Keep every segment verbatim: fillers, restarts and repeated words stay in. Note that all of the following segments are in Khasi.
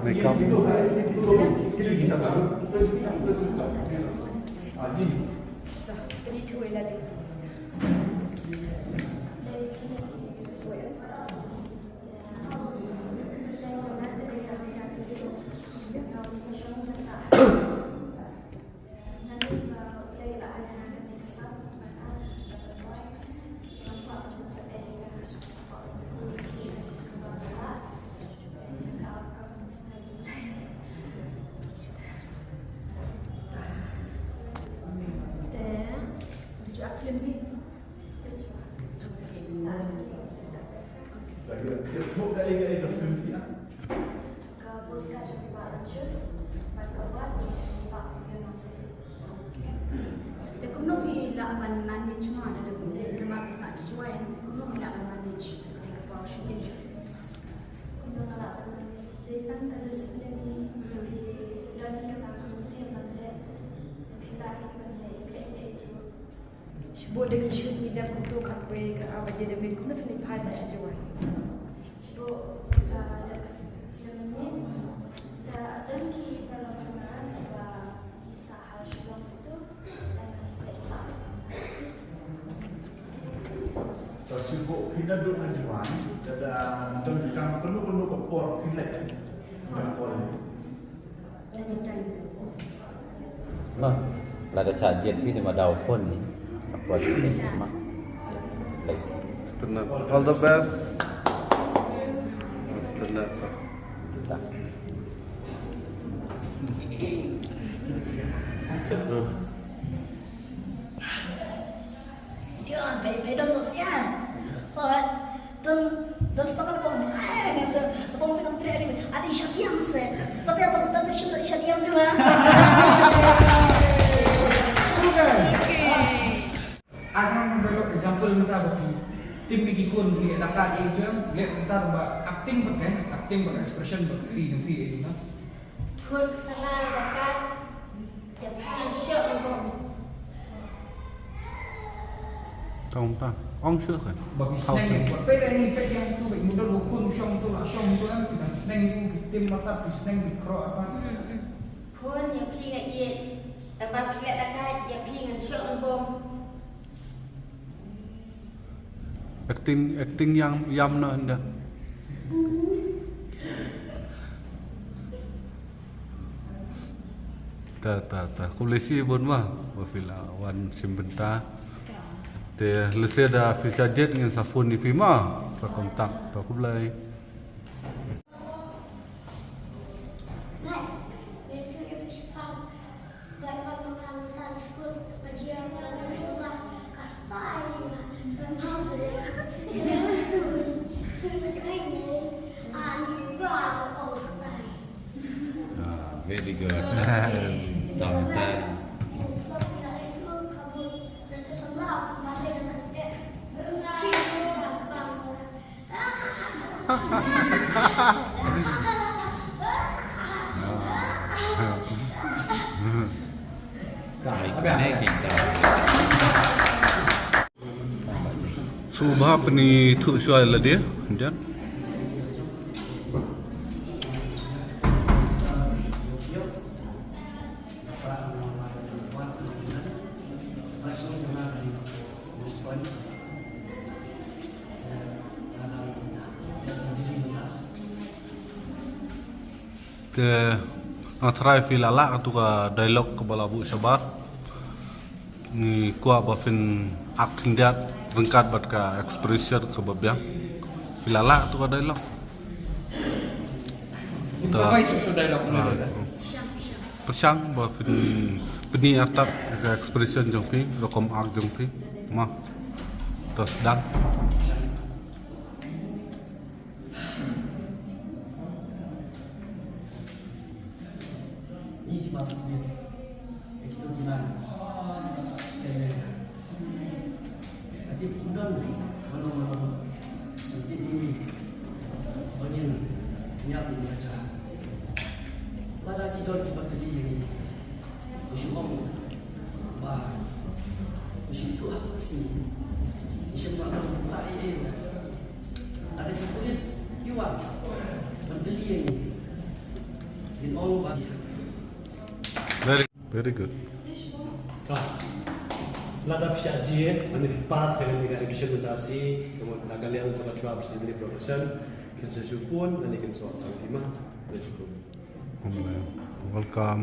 Makeup. Ka postcard jong i Bah Ranjus bad ka wad jong i Bah Fiona Singh. Te kumno phi lah ban manage ma, da da da mar ka sah join, kumno phi lah ban manage da ka por shooting? Kumno nga lah ban manage? Dei tang ka discipline hi, phi don hi kata ka mynsiem ban leh, phi lah hi ban leh ïa kaei kaei ruh. Shu bud da ngi shoot ngi dep kumto khatwei khatar baje da miet, kumno phin ïa phai ban shu join? Shu bud, ah, dep ka shu da miet. Da don ki paralok jong nga ba ngi sah ha Shillong tu, da nga shu sah. To shu bud phi naduh nga join, da da don kam kano kano ka por phi leit. Ka por. Ma, lada charge phi ni ma dau phone ni. Phone ni ma. Like. All the best. Kita. Dion, babe, babe, don't look, yeah. What? Don't, don't talk about me. Ai, don't, don't talk about me. Adi shadiam se. Tadi apa? Tadi shadiam juga. Okay. Akan memberi example minta bagi tim bagi kun di dekat itu yang lihat minta ba acting pakai, acting pakai expression pakai di tempat itu. Khun sala ïa ka kat, ïa phi ngan shoh ngan bom. Tong ta, ong shoh kan? Ba phi sneng ïa, ba phi ïa ni phi ïa tu, ba i mudon ba khun shong tu, la shong tu em, phi ngan sneng ïa u, phi tim mata, phi sneng, phi khroh apa. Hmm, hmm. Khun ïa phi nga ïeit, tang ba phi ïa ka kat, ïa phi ngan shoh ngan bom. Acting, acting ïam, ïam noh ynda. Ta, ta, ta. Khublei shibun ma, ba phi la wan shim bynta. Te lehse da phi sa jied ngin sa phone ïa phi ma, sa contact. Ta khublei. Ah, very good. Tong tong. Sngewbha pynithuh shuwa ïa lade, jan. Te nga tharai phi la lah katu ka dialogue kaba la buh shabar. Ngi kwah ba phin act khyndiat ryngkat bad ka expression kaba biang. Phi la lah katu ka dialogue. Improvise katu dialogue. Pyrshang ba phin pyni artat ka expression jong phi, rukom act jong phi. Ma. To sdang. Ngi ki ba pynbeit ïa kito ki man. Te lei. Ati phi don mano mano jong ki ngi ba ngin ïap ïa ka jaka. Lada ki don ki ba kylli ïa ngi, ngi shu ong ba ngi shu tuh ha ka sngi. Ngi shu ong ba ngi ta ei ei. Lada ki pulit ki wan ban kylli ïa ngi, Very, very good. Ka. Lada phi shah jia, mane phi pass ïa kane ka exam mynta shi, ka mut na ka liang jong ka Tribal Assembly Profession, kin sa shu phone, lane kin sa WhatsApp phi ma. Let's go. Welcome.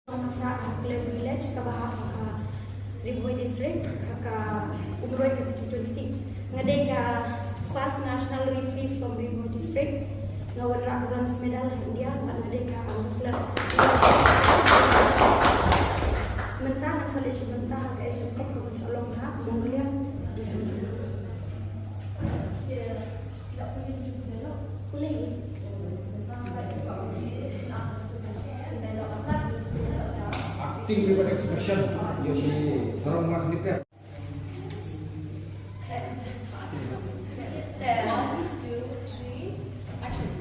Masa ha Klem Village kaba hap ha ka Ri Bhoi District, ha ka Umroi Constituency. Nga dei ka first national referee from Ri Bhoi District. Nga wanrah bronze medal ha India bad nga dei ka arm wrestler. Mynta nga sa leit shim bynta ha ka Asian Cup kaba sa long ha Mongolia. Acting with expression. Yoshi, sarong mak ni kan. One, two, three, action.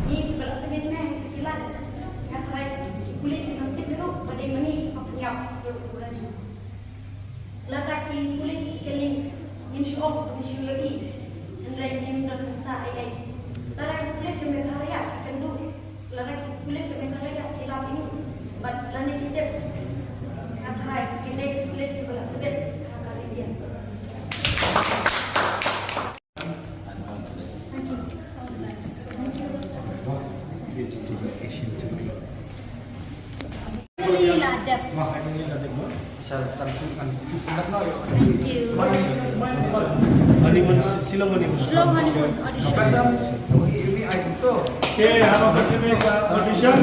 Ni ki balat tebet meh ki kilat. Nga try ki kulit ki nang tip ruh, ba dei mani, ap ngap ruh kurang. Lada ki kulit ki link, ngin shu ong, ngin shu ïohi. Hynrei ngim don bynta ei ei. Lada ki kulit ka Meghalaya ki kynduh, lada ki kulit ka Meghalaya ki lap ïa ngi. Bad lane ki tip. Nga tharai, kine ki kulit kiba la tbit ha ka India. Thank you. Honeymoon, Shillong honeymoon. Shillong honeymoon audition. Okay, have a good audition.